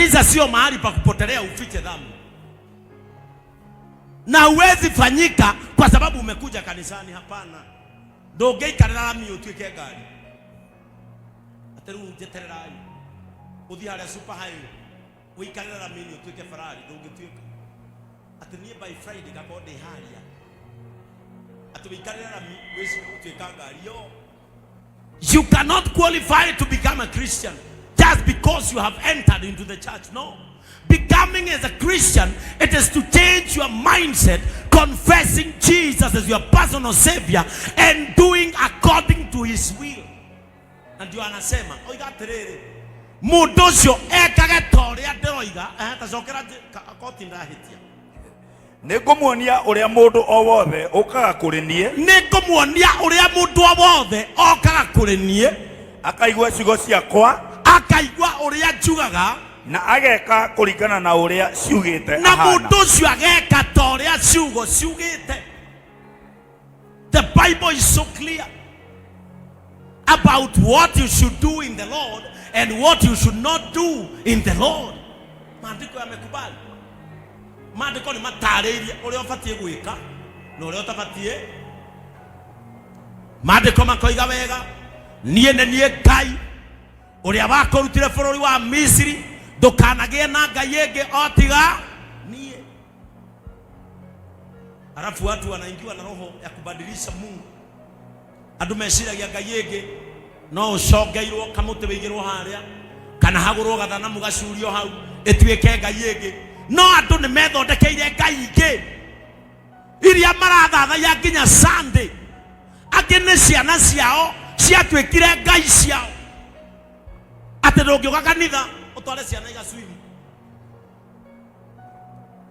Kanisa sio mahali pa kupotelea ufiche dhambi, na huwezi fanyika kwa sababu umekuja kanisani. Hapana, ndũngĩikarĩra rami ũtuĩke ngari atĩ rĩu njetererai ũthiĩ harĩa super highway ũikarĩre rami-inĩ ũtuĩke Ferrari, ndũngĩtuĩka. Atĩ niĩ by Friday ngakorwo ndĩ harĩa, atĩ ũikarĩre rami wĩcirie gũtuĩka ngari yo. You cannot qualify to become a Christian just because you have entered into the church. No. Becoming as a Christian, it is to change your mindset, confessing Jesus as your personal savior and doing according to his will. Na ndio anasema, oiga atĩrĩrĩ, mũndũ ũcio ekage ta ũrĩa ndĩroiga, tacokera koti ndahĩtia. Nĩ ngũmuonia ũrĩa mũndũ o wothe ũkaga kũrĩ niĩ. Nĩ ngũmuonia ũrĩa mũndũ o wothe okaga kũrĩ niĩ. Akaigua ciugo ciakwa. Akaigua ũrĩa njugaga. Na ageka kũringana na ũrĩa ciugĩte Na ahana. Mũndũ ũcio ageka ta ũrĩa ciugo ciugĩte. The Bible is so clear about what you should do in the Lord and what you should not do in the Lord. Maandĩko yamekubali. Maandĩko nĩ matarĩirie ũrĩa ũbatiĩ gwĩka na ũrĩa ũtabatiĩ. Maandĩko makoiga wega, niĩ nĩ niĩ Ngai ũrĩa wakũrutire bũrũri wa Misiri, ndũkanagĩe na ngai ĩngĩ o tiga niĩ. Alafu watu wanaingiwa na roho ya kubadilisha Mungu. Andũ meciragia ngai ĩngĩ no ũcongeirwo kamũtĩ wĩigĩrwo harĩa kana hagũrwo gathanamu gacurio hau ĩtuĩke ngai ĩngĩ. No andũ nĩ methondekeire ngai ingĩ iria marathathaiya nginya Sunday. Angĩ nĩ ciana ciao ciatuĩkire ngai ciao, atĩ ndũngĩũka kanitha ũtware ciana igacwimi,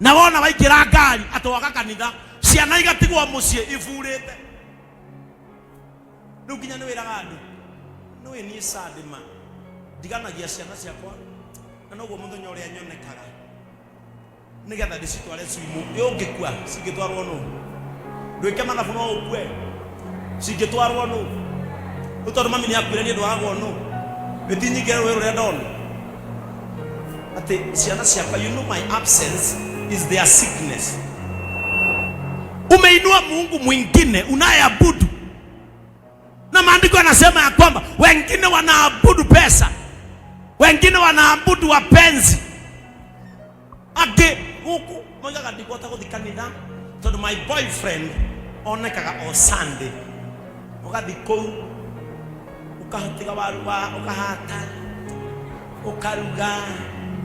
na wona waingĩra ngari atĩ woka kanitha, ciana igatigwo mũciĩ iburĩte. Rĩu nginya nĩ wĩraga andũ nĩwĩ niĩ Sunday ma ndiganagia ciana ciakwa, na noguo mũthenya ũrĩa nyonekaga nĩgetha ndĩcitware swimu. Ĩ ũngĩkua cingĩtwarwo nũ? Ndwĩke mathabu no ũkue, cingĩtwarwo nũ? Rĩu tondũ mami nĩ akuire, niĩ ndwaragwo nũ? Ĩtinyingĩre rũĩ rũrĩa ndona atĩ ciana ciakwa, you know my absence is their sickness. Umeinua Mungu mwingine unayeabudu, na maandiko yanasema ya kwamba wengine wanaabudu pesa, wengine wanaabudu wapenzi. Angĩ gũkũ moigaga ndingĩhota gũthiĩ kanitha tondũ my boyfriend onekaga o Sunday. Ũgathiĩ kũu ũkatiga waru wa ũkahata ũkaruga,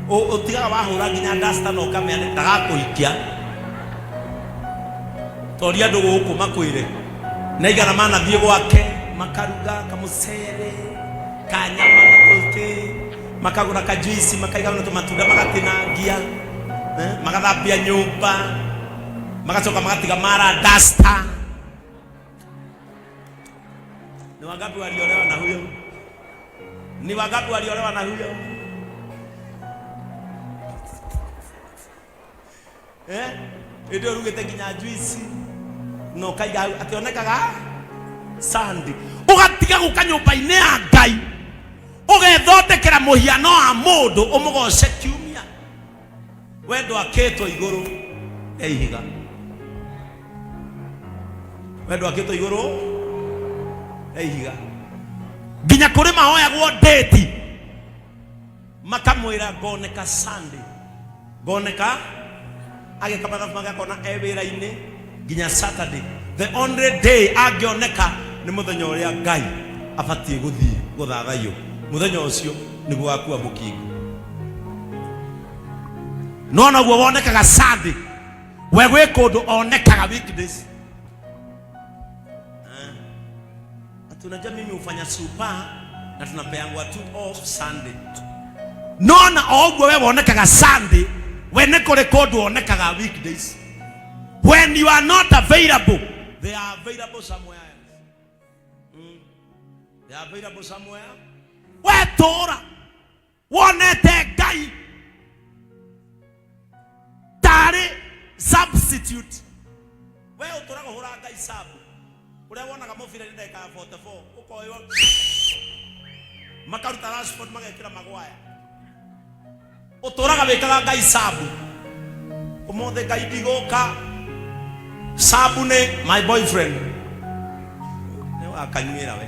ũtigaga wahũra nginya duster na ũkamenya ndagakũhikia. Toria andũ gũkũ makwĩre na igana manathiĩ gwake makaruga kamũcere kanyama na tũkĩ, makagũra kajuici, makaiga na tũmatunda, magatinangia, magathambia nyũmba, magacoka magatiga mara duster. Ni wangapi waliolewa na huyo? Ni wangapi waliolewa na huyo? Eh? Ĩndĩ ũrugĩte nginya juici na ũkaiga hau atĩ onekaga Sunday, ũgatiga gũka nyũmba-inĩ ya Ngai, ũgethondekera mũhiano wa mũndũ ũmũgoce kiumia. We ndwakĩtwo igũrũ rĩa ihiga, we ndwakĩtwo igũrũ rĩa ihiga. Nginya kũrĩ mahoyagwo ndĩti, makamwĩra ngoneka Sunday, ngoneka agĩka mathabu make akona e wĩra-inĩ nginya Saturday. The only day angĩoneka nĩ mũthenya ũrĩa Ngai abatiĩ gũthiĩ gũthathaiyo, mũthenya ũcio nĩguo wakua mũkingo. No naguo wonekaga Sunday, we gwĩ kũndũ onekaga weekdays. Ati unajua mimi hufanya super na tunapeangwa tu off Sunday. No na o ũguo we wonekaga Sunday, we nĩ kũrĩ kũndũ wonekaga weekdays. When you are not available, they are available somewhere else. They are available somewhere. We tũra wonete Ngai tarĩ substitute. We ũtũraga ũhũra Ngai sabu ũrĩa wonaga mũbira nĩ ndagĩka ya 44 ũkoywo makaruta Rashford magekĩra Maguire. Ũtũraga wĩkaga Ngai sabu. Ũmũthĩ Ngai ndigũka. Sabu nĩ my boyfriend. Nĩ wakanyuĩra we.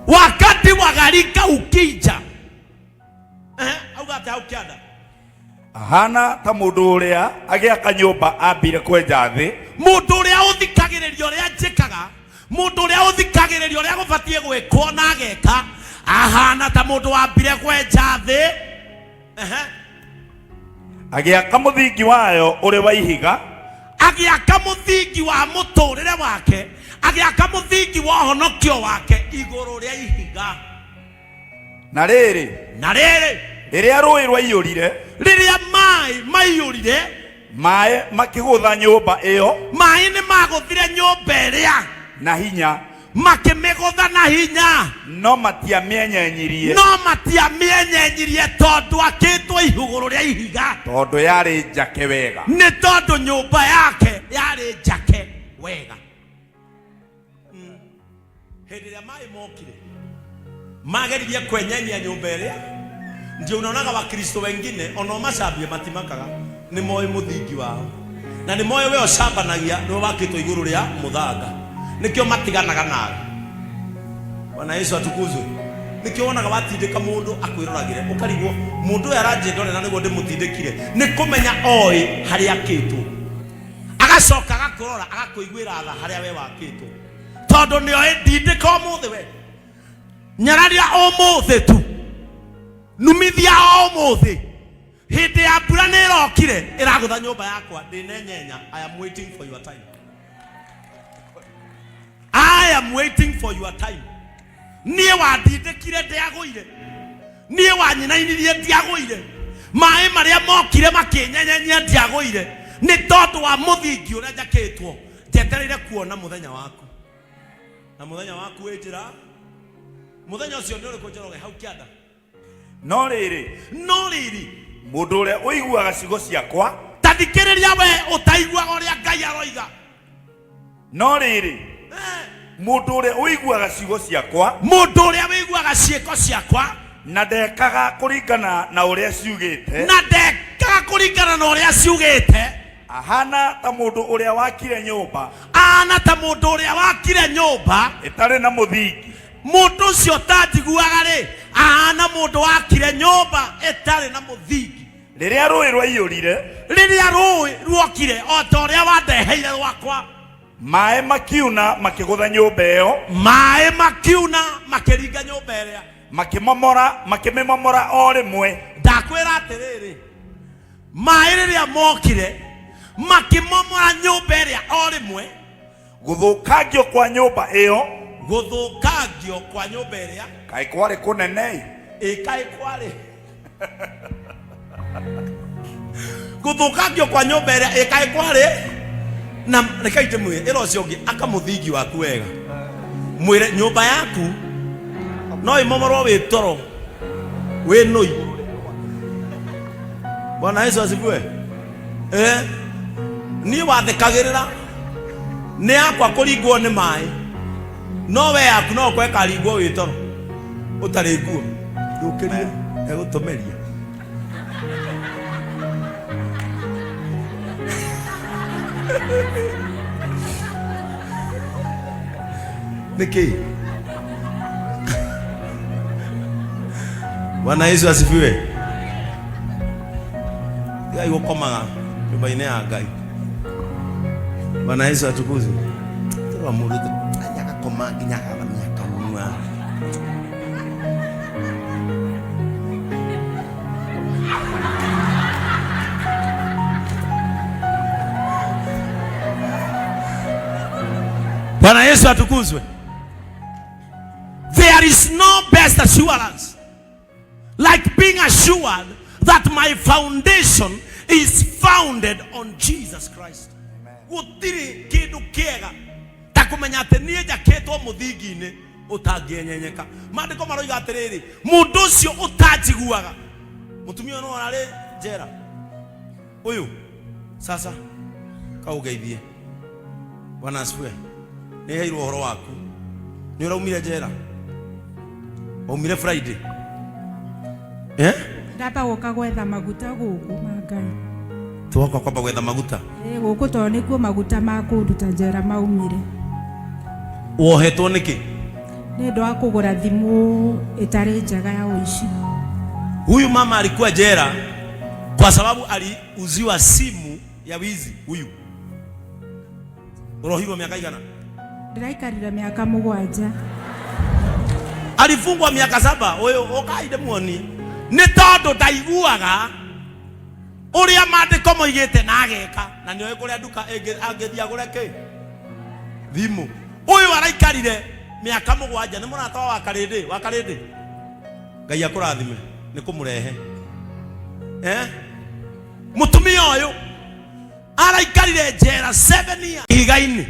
Wakati wa gharika ukija. Eh, auga atĩ hau kĩanda. Ahana ta mũndũ ũrĩa agĩaka nyũmba ambire kwenja thĩ. Mũndũ ũrĩa ũthikagĩrĩria ũrĩa njĩkaga, mũndũ ũrĩa ũthikagĩrĩria ũrĩa gũbatiĩ gwĩkwo na ageka, ahana ta mũndũ wambire kwenja thĩ. Ehe. Agĩaka mũthingi wayo ũrĩ wa ihiga. Agĩaka mũthingi wa mũtũrĩre wake, agĩaka mũthingi wa ũhonokio wake igũrũ rĩa ihiga. Na rĩrĩ, Na rĩrĩ, rĩrĩa rũũĩ rwaiyũrire, rĩrĩa maĩ maiyũrire, maĩ makĩgũtha nyũmba ĩyo maĩ nĩ magũthire nyũmba ĩrĩa, na hinya, makĩmĩgũtha na hinya, no matiamĩenyenyirie, no matiamĩenyenyirie tondũ akĩtwo igũrũ rĩa ihiga, tondũ yarĩ njake wega. Nĩ tondũ nyũmba yake yarĩ njake wega. Hĩndĩ ĩrĩa maĩ mokire mageririe kwenyenyia nyũmba ĩrĩa, ndio unaonaga Wakristo wengine ono macambie matimakaga, nĩ moĩ mũthingi wao na nĩ moĩ we ũcambanagia nĩwe wakĩtwo igũrũ rĩa mũthanga, nĩkĩo matiganaga nawe. Bwana Yesu atukuzwe. Nĩkĩo wonaga watindĩka mũndũ akwĩroragĩre, ũkarigwo mũndũ ũyũ aranjĩndorera nĩguo ndĩmũtindĩkire, nĩ kũmenya oĩ harĩa akĩtwo, agacoka agakũrora agakũiguĩra tha harĩa we wakĩtwo, tondũ nĩoĩ ndindĩka ũmũthĩ, we nyararia ũmũthĩ tu, numithia ũmũthĩ, hĩndĩ ya mbura nĩ ĩrokire ĩragũtha nyũmba yakwa, ndĩnenyenya. I am waiting for your time. I am waiting for your time. Niĩ wandindĩkire ndĩagũire, niĩ wanyinainirie ndiagũire, maĩ marĩa mokire makĩnyenyenyia ndiagũire, nĩ tondũ wa mũthingi ũrĩa njakĩtwo. Njetereire kuona mũthenya waku, na mũthenya waku wĩ njĩra. Mũthenya ũcio nĩ ũrĩkũ, Njoroge, hau kĩanda? No rĩrĩ, No rĩrĩ, mũndũ ũrĩa ũiguaga ciugo ciakwa, ta thikĩrĩria we ũtaiguaga ũrĩa Ngai aroiga. No rĩrĩ, mũndũ ũrĩa ũiguaga ciugo ciakwa, Mũndũ ũrĩa wĩiguaga ciĩko ciakwa, na ndekaga kũringana na ũrĩa ciugĩte, na ndekaga kũringana na ũrĩa ciugĩte, ahana ta mũndũ ũrĩa wakire nyũmba ahana ta mũndũ ũrĩa wakire nyũmba ĩtarĩ na mũthingi. Mũndũ ũcio ũtanjiguaga rĩ, ahana mũndũ wakire nyũmba ĩtarĩ na mũthingi. Rĩrĩa rũũĩ rwaiyũrire, Rĩrĩa rũĩ ruokire o ta ũrĩa wandeheire rwakwa, maĩ makiuna makĩgũtha nyũmba ĩyo, maĩ makiuna makĩringa nyũmba ĩrĩa, makĩmomora, makĩmĩmomora o rĩmwe. Ndakwĩra atĩrĩrĩ, maĩ rĩrĩa mokire makĩmomora nyũmba ĩrĩa o rĩmwe. Gũthũkangio kwa nyũmba ĩyo, Gũthũkangio kwa nyũmba ĩrĩa, kaĩ kwarĩ kũnene! Ĩ kaĩ kwarĩ gũthũkangio kwa nyũmba ĩrĩa, ĩ kaĩ kwarĩ. Na rekei ndĩmwĩre, ĩra ũcio ũngĩ aka mũthingi waku wega, mwĩre nyũmba yaku no ĩmomorwo wĩ toro, wĩ nũi. Bwana Yesu asifiwe. Eh, niĩ wathekagĩrĩra nĩ yakwa kũringwo nĩ maĩ, no we yaku no ũkore ĩkaringwo wĩ toro ũtarĩ nguo. Ndũkĩrie egũtũmeria. Nĩkĩ? Bwana Yesu asifiwe. Tigai gũkomaga nyũmba-inĩ ya Ngai. Bwana Yesu atukuzwe. Tũrwa mũndũ agakoma nginya agathamia kanua. Bwana Yesu atukuzwe. There is no best assurance like being assured that my foundation is founded on Jesus Christ. Gũtirĩ kĩndũ kĩega ta kũmenya atĩ niĩ njakĩtwo mũthingi-inĩ ũtangĩenyenyeka. Maandĩko maroiga atĩrĩrĩ, mũndũ ũcio ũtanjiguaga, mũtumia ũyũ no ararĩ njera ũyũ sasa kaũgeithie. Bwana asifiwe. Nĩ heirwo ũhoro waku, nĩ ũraumire njera, waumire Friday, eh? Ndamba gũka gwetha maguta gũkũ ma Ngai. Twoka kwamba gwetha maguta. Ĩ gũkũ tondũ nĩkuo maguta ma kũnduta njera maumire. Wohetwo nĩkĩ? Nĩ ũndũ wa kũgũra thimũ ĩtarĩ njega ya ũici. Huyu mama alikuwa jela kwa sababu aliuziwa simu ya wizi. Huyu urohirwo miaka igana? Ndĩraikarire mĩaka 7. Alifungwa miaka 7. Uyu ukai ndĩmuonie nĩ tondũ ndaiguaga ũrĩa maandĩko moigĩte na ageka, na nĩoĩ kũrĩa nduka angĩthiĩ agũre kĩ thimũ. Ũyũ araikarire mĩaka 7. Nĩ mũrata wa Wakarĩndĩ. Wakarĩndĩ, Ngai akũrathime nĩ kũmũrehe. Mũtumia ũyũ araikarire njera 7 years ihiga-inĩ.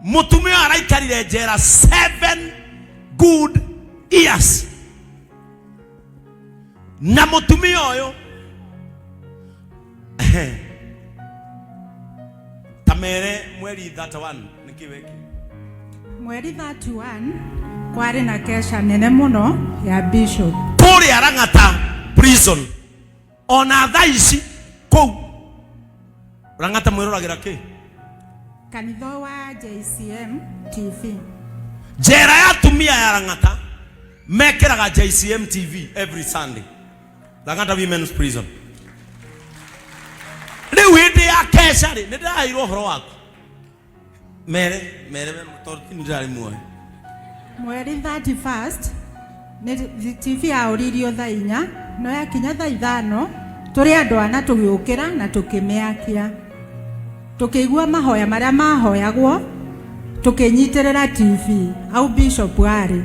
Mũtumia ũyũ araikarire njera 7 good years. Na mũtumia ũyũ ta mere mweri 31 nĩkĩ weki? Mweri 31 kwarĩ na kesha nene mũno ya bishop kũrĩa Lang'ata prison. Ona thaa ici kũu Lang'ata mwĩroragĩra kĩ? Kanitha wa JCM TV. Njera ya atumia ya Lang'ata mekĩraga JCM TV every Sunday. Lang'ata Women's Prison. Rĩu hĩndĩ ya kesha rĩ, nĩ ndĩraheirwo ũhoro waku. Mere, mere, tondũ ti ndĩrarĩ muoyo. Mweri 31st nĩ TV yaũririo thaa 4, no yakinya thaa 5 tũrĩ andũ ana tũgĩũkĩra na tũkĩmĩakia. Tũkĩigua mahoya marĩa mahoyagwo, tũkĩnyitĩrĩra TV au bishop arĩ.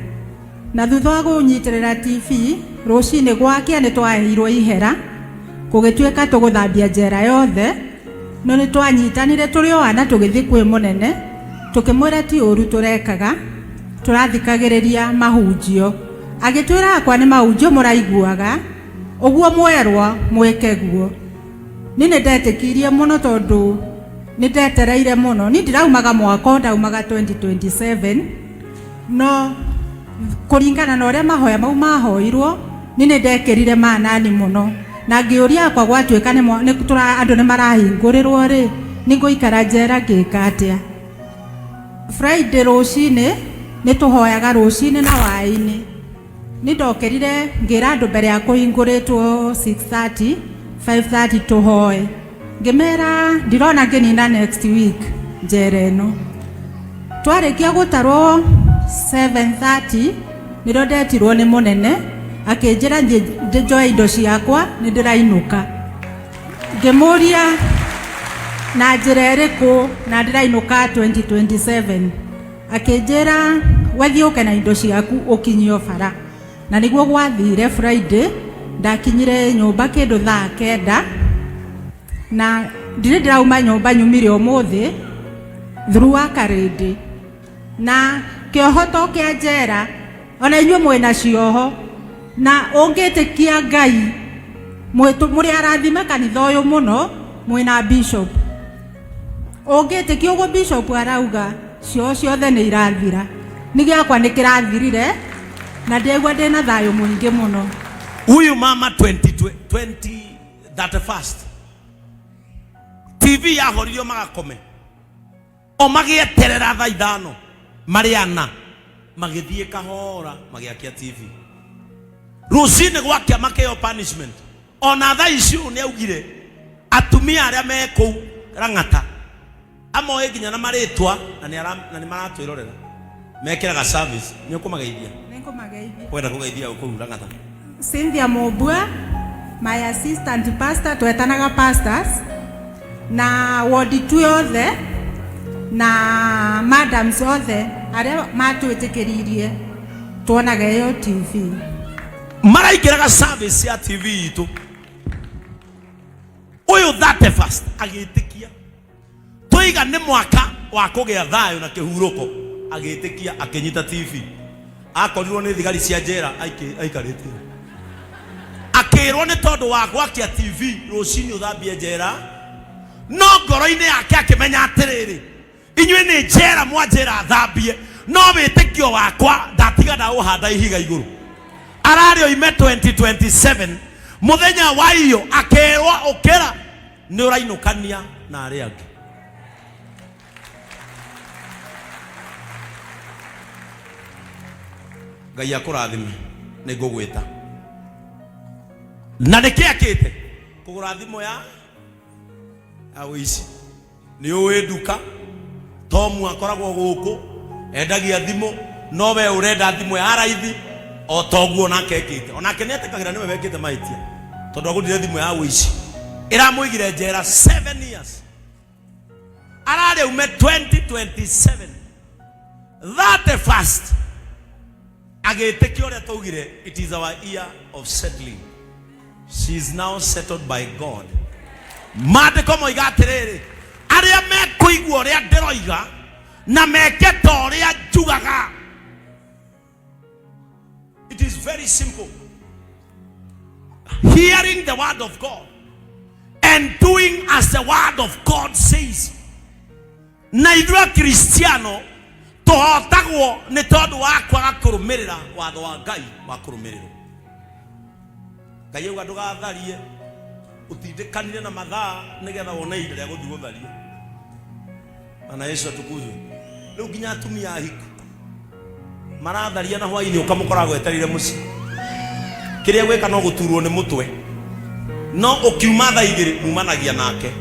Na thutha wa kũnyitĩrĩra TV, rũcinĩ gwakĩa nĩ twaheirwo ihera, gũgĩtuĩka tũgũthambia njera yothe, no nĩ twanyitanire tũrĩ o ana tũgĩthiĩ kwĩ mũnene, tũkĩmwĩra ti ũru tũrekaga, tũrathikagĩrĩria mahunjio. Agĩtwĩra akwa nĩ mahunjio mũraiguaga, ũguo mwerwo mwĩke guo. Niĩ nĩ ndetĩkirie mũno tondũ nĩ ndetereire mũno. Niĩ ndiraumaga mwaka, ndaumaga 2027, no kũringana na ũrĩa mahoya mau mahoirwo, niĩ nĩ ndekĩrire manani mũno. Na ngĩũria akwa gwatuĩka andũ nĩ marahingũrĩrwo rĩ, nĩ ngũikara njera ngĩka atĩa? Friday rũcinĩ nĩ tũhoyaga rũcinĩ na hwaĩ-inĩ. Nĩ ndokĩrire ngĩra andũ mbere ya kũhingũrĩtwo 6:30, 5:30 tũhoe. Ngĩmera ndirona ngĩnina next week njera ĩno. Twarĩkia gũtarwo 7:30 nĩrĩo ndetirwo nĩ mũnene akĩnjĩra thiĩ njoe indo ciakwa nĩ ndĩrainũka. Ngĩmũria na njĩra ĩrĩkũ na ndĩrainũka 2027. Akĩnjĩra wethiĩ ũke na indo ciaku ũkinyio bara. Na nĩguo gwathire Friday ndakinyire nyũmba kĩndũ thaa 9, na ndirĩ ndĩrauma nyũmba nyumire ũmũthĩ through wa Karĩndĩ. Na kĩoho to kĩa njera, ona inyuĩ mwĩna cioho, na ũngĩtĩkia Ngai mũrĩ arathime kanitha ũyũ mũno, mwĩna bishop. Ũngĩtĩkia ũguo bishop arauga cioho ciothe nĩ irathira. Nĩ gĩakwa nĩ kĩrathirire na ndĩraigua ndĩna thayũ mũingĩ mũno. Huyu mama 20 31st TV yahoririo magakome o magĩeterera thaa 5 marĩ ana magĩthiĩ kahora magĩakia TV. Rũcinĩ gwakĩa makĩheo punishment. Ona thaa ici ũũ nĩ augire atumia arĩa me kũu Lang'ata amoĩ nginya na marĩtwa na nĩ maratwĩrorera mekĩraga service. Nĩ ũkũmageithia? Nĩngũmageithia. Wenda kũgeithia ũ kũu Lang'ata? Cynthia Mobua, my assistant pastor, twetanaga pastors, na ward tu yothe na madams othe arĩa matwĩtĩkĩririe tuonaga ĩyo TV. Maraingĩraga service ya TV itũ. Ũyũ 31st agĩtĩkia tũiga nĩ mwaka wa kũgĩa thayũ na kĩhurũko, agĩtĩkia akĩnyita TV. Akorirwo nĩ thigari cia njera aikarĩte, akĩrwo nĩ tondũ wa gwakia TV rũcinĩ ũthambie njera, no ngoro-inĩ yake akĩmenya atĩrĩrĩ, inyuĩ nĩ njera mwanjĩra thambie, no wĩtĩkio wakwa ndatiga ndaũhanda ihiga igũrũ. Ararĩ oime 2027 Muthenya wa iyo akerwo ukira ni urainukania na aria angi. Ngai akũrathime, nĩ ngũgwĩta. Na nĩkĩ akĩte kũgũra thimũ ya ya ũici? Nĩ ũĩ nduka Tomu akoragwo gũkũ endagia thimũ, no we ũrenda thimũ ya raithi o toguo nake ekĩte. Onake nĩ etĩkagĩra nĩwe wekĩte mahĩtia tondũ agũrire thimũ ya ũici ĩramũigire njera 7 years. Ararĩ aume 2027 31st agĩtĩkia ũrĩa twaugire, it is our year of settling. She is now settled by God. Maandĩko moiga atĩrĩrĩ, arĩa mekũigua ũrĩa ndĩroiga na meke ta ũrĩa njugaga. It is very simple. Hearing the word of God and doing as the word of God says. Na ithuĩ Akristiano tũhotagwo nĩ tondũ wa kwaga kũrũmĩrĩra watho wa Ngai wa kũrũmĩrĩrwo. Ngai auga ndũgatharie, ũtindĩkanire na mathaa nĩgetha wone ihinda rĩa gũthiĩ gũtharia. Bwana Yesu atukuzwe. Rĩu nginya atumia ahiku maratharia na hwainĩ ũkamũkora gwetereire mũciĩ. Kĩrĩa gwĩka no gũturwo nĩ mũtwe, no ũkiuma thaa 2 mumanagia nake.